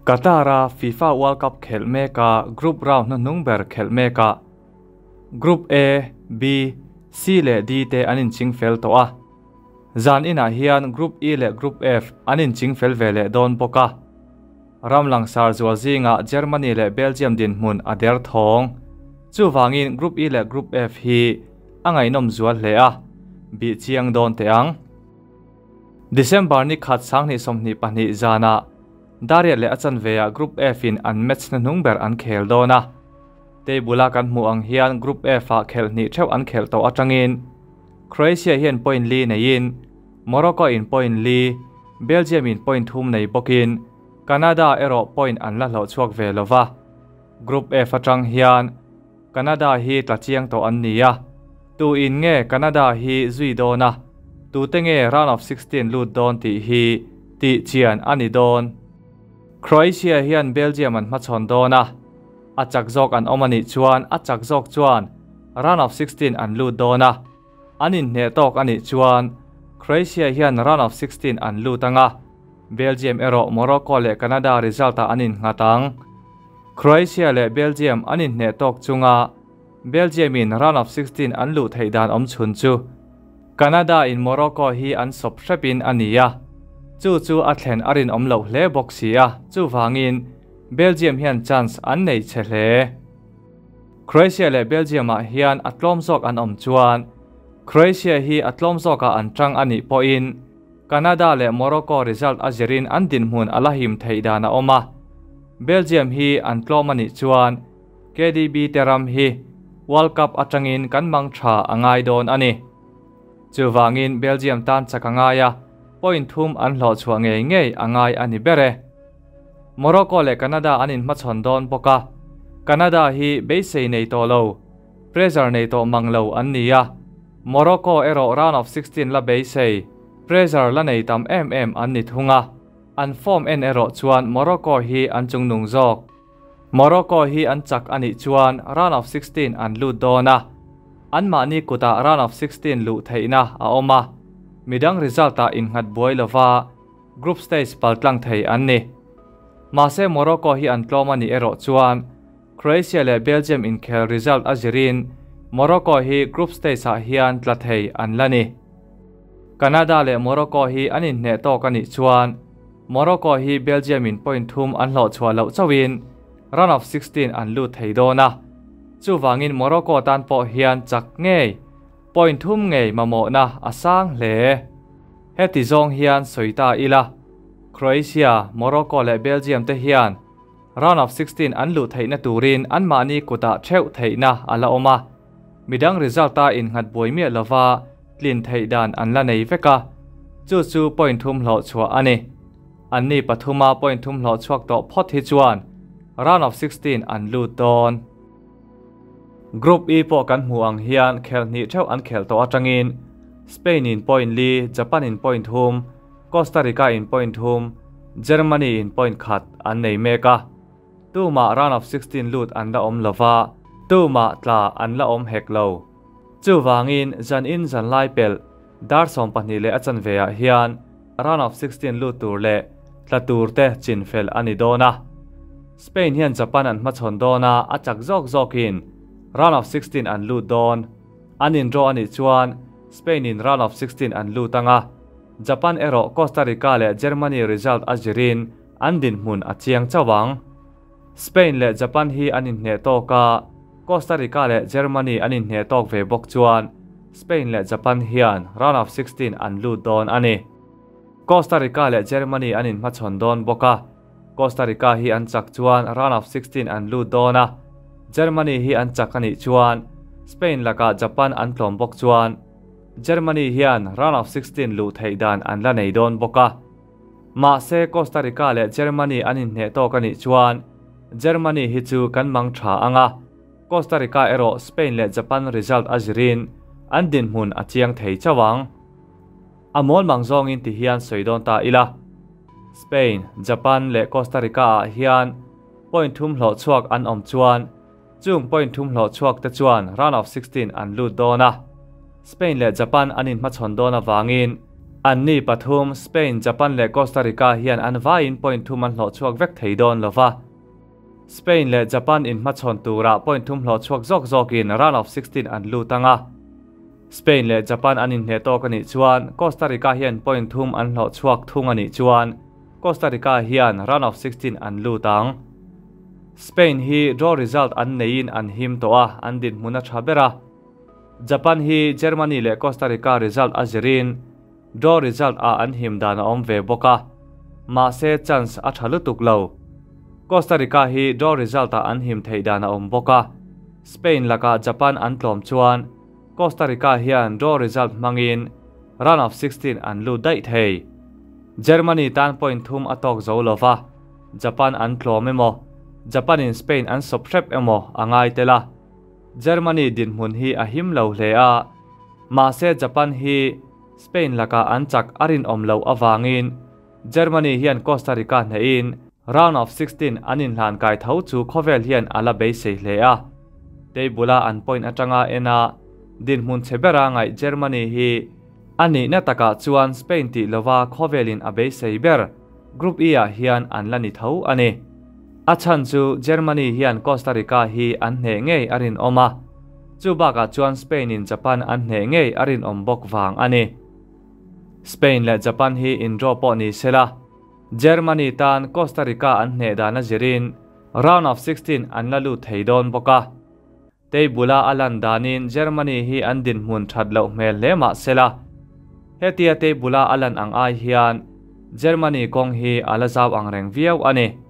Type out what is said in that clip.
Qatar-a FIFA World Cup khelh meka group round hnuhnung ber khelh mekah Group A, B, C leh D te an inching fel tawh a. Zan inah hian Group E leh Group F an inching fel ve leh dawn bawk a. Ram langsar zual zingah Germany leh Belgium dinhmun a der thawng. Chuvangin Group E leh Group F hi a ngaihnawm zual hle a, bih chiang dawn teh ang. December ni khat 2022 zanah Dariat leh a chanveah Group F in an match hnuhnung ber an khel dawn a. Table-a kan hmuh ang hian Group F-ah khelh hnih theuh an khelh tawh atangin Croatia hian point li neiin Morocco in point li, Belgium in point thum nei bawkin Canada erawh point an la hlawh chhuak ve lo va. Group F atang hian Canada hi tla chiang tawh an ni a, tu in nge Canada hi zui dawn a, tute nge round of 16 lut dawn tih hi tih chian a ni dawn. Croatia hian Belgium an hmachhawn dawn a, a chak zawk an awm a nih chuan a chak zawk chuan round of 16 an lut dawn a, an inhneh tawk a nih chuan Croatia hian round of 16 an lut anga, Belgium erawh Morocco leh Canada result ah an innghat ang. Croatia leh Belgium an inhneh tawk chunga Belgium in round of 16 an luh theih dan awm chhun chu Canada in Morocco hi an sawp hrepin a ni a, chu chu a thlen a rinawm loh hle bawk si a, chuvangin Belgium hian chance an nei che hle. Croatia leh Belgium ah hian a tlawm zawk an awm chuan Croatia hi a tlawm zawkah an tang a nih pawhin Canada leh Morocco result a zirin an dinhmun a la him theih dan a awm a, Belgium hi an tlawm a nih chuan KDB te ram hi World Cup atangin kan mang tha a ngai dawn a ni. Chuvangin Belgium tan chak a ngai a, point thum an hlawh chhuah ngei ngei a ngai a ni ber e. Morocco leh Canada an inhmachhawn dawn bawk a, Canada hi beisei nei tawh lo, pressure nei tawh mang lo an ni a, Morocco erawh round of 16 la beisei, pressure la nei tam em em an ni thung a, an form en erawh chuan Morocco hi an chungnung zawk. Morocco hi an chak a nih chuan round of 16 an lut dawn a, anmahni kutah round of 16 luh theihna a awm a, midang result ah innghat buai lova group stage paltlang thei an ni. Mahse Morocco hi an tlawm a nih erawh chuan Croatia leh Belgium inkhel result a zirin Morocco hi group stage ah hian tla thei an la ni. Canada leh Morocco hi an inhneh tawk a nih chuan Morocco hi Belgium in point thum an hlawh chhuah loh chauhin round of 16 an lut thei dawn a, chuvangin Morocco tan pawh hian chak ngei point thum ngei mamawhna a sang hle. Heti zawng hian sawi ta ila, Croatia, Morocco leh Belgium te hian round of 16 an luh theihna turin anmahni kutah theuh theihna a la awm a, midang result a innghat buai miah lova tlin theih dan an la nei vek a, chu chu point thum hlawh chhuah a ni. Anni pathuma point thum hlawh chhuak tawh phawt hi chuan round of 16 an lut dawn. Group E pawh kan hmu ang hian khel hnih theuh an khel tawh atangin Spain in point li, Japan in point thum, Costa Rica in point thum, Germany in point khat an nei mek a. Tumah round of 16 lut an la awm lova, tumah tla an la awm hek lo. Chuvangin zan in zan lai pel dar 12 leh a chanveah hian round of 16 lut tur leh tla tur te chin fel a ni dawn a. Spain hian Japan an hmachhawn dawn a, a chak zawk zawkin round of 16 an lut dawn. An indraw a nih chuan Spain in round of 16 an lut anga, Japan erawh Costa Rica leh Germany result a zirin an dinhmun a chiang chauh ang. Spain leh Japan hi an inhneh tawk a, Costa Rica leh Germany an inhneh tawk ve bawk chuan Spain leh Japan hian round of 16 an lut dawn a ni. Costa Rica leh Germany an inhmachhawn dawn bawk a, Costa Rica hi an chak chuan round of 16 an lut dawn a, Germany hi an chak a nih chuan Spain lakah Japan an tlawm bawk chuan Germany hian round of 16 luh theih dan an la nei dawn bawk a. Mahse Costa Rica leh Germany an inhneh tawk a nih chuan Germany hi chu kan mang tha anga, Costa Rica erawh Spain leh Japan result a zirin an dinhmun a chiang thei chauh ang. A mawl mang zawngin ti hian sawi dawn ta ila, Spain, Japan leh Costa Rica ah hian point thum hlawh chhuak an awm chuan chung point thum hlawh chhuak te chuan round of 16 an lut dawn a. Spain leh Japan an inhmachhawn dawn avangin Anni pathum, Spain, Japan leh Costa Rica hian an vaiin point thum an hlawh chhuak vek thei dawn lo va. Spain leh Japan inhmachhawn turah point thum hlawh chhuak zawk zawkin round of 16 an lut ang a. Spain leh Japan an inhneh tawk a nih chuan Costa Rica hian point thum an hlawh chhuak thung a nih chuan Costa Rica hian round of 16 an lut ang. Spain hi draw result an neiin an him tawh a, an dinhmun a tha ber a. Japan hi Germany leh Costa Rica result a zirin draw result ah an him dan a awm ve bawk a, mahse chance a tha lutuk lo. Costa Rica hi draw result ah an him theih dan a awm bawk a, Spain lakah Japan an tlawm chuan Costa Rica hian draw result hmangin round of 16 an lut daih thei. Germany tan point thum a tawk zo lo va, Japan an tlawm emaw, Japan in Spain an sawp hrep emaw a ngai tel a. Germany dinhmun hi a him lo hle a, mahse Japan hi Spain lakah an chak a rinawm loh avangin Germany hian Costa Rica hnehin round of 16 an inhlan kai tho chu khawvel hian a la beisei hle a. Table-a an point atanga en a, dinhmun chhe bera ngaih Germany hi a nihna takah chuan Spain tih lova khawvelin a beisei ber Group E-ah hian an la ni tho a ni. A chhan chu Germany hian Costa Rica hi an hneh ngei a rinawm a, chu bakah chuan Spain in Japan an hneh ngei a rinawm bawk vang a ni. Spain leh Japan hi in draw pawh ni sela, Germany tan Costa Rica an hneh dan a zirin round of 16 an la lut thei dawn bawk a. Table-a a lan danin Germany hi an dinhmun that loh hmel hle mah sela, hetia table-a a lan ang ai hian Germany kawng hi a la zau ang reng viau a ni.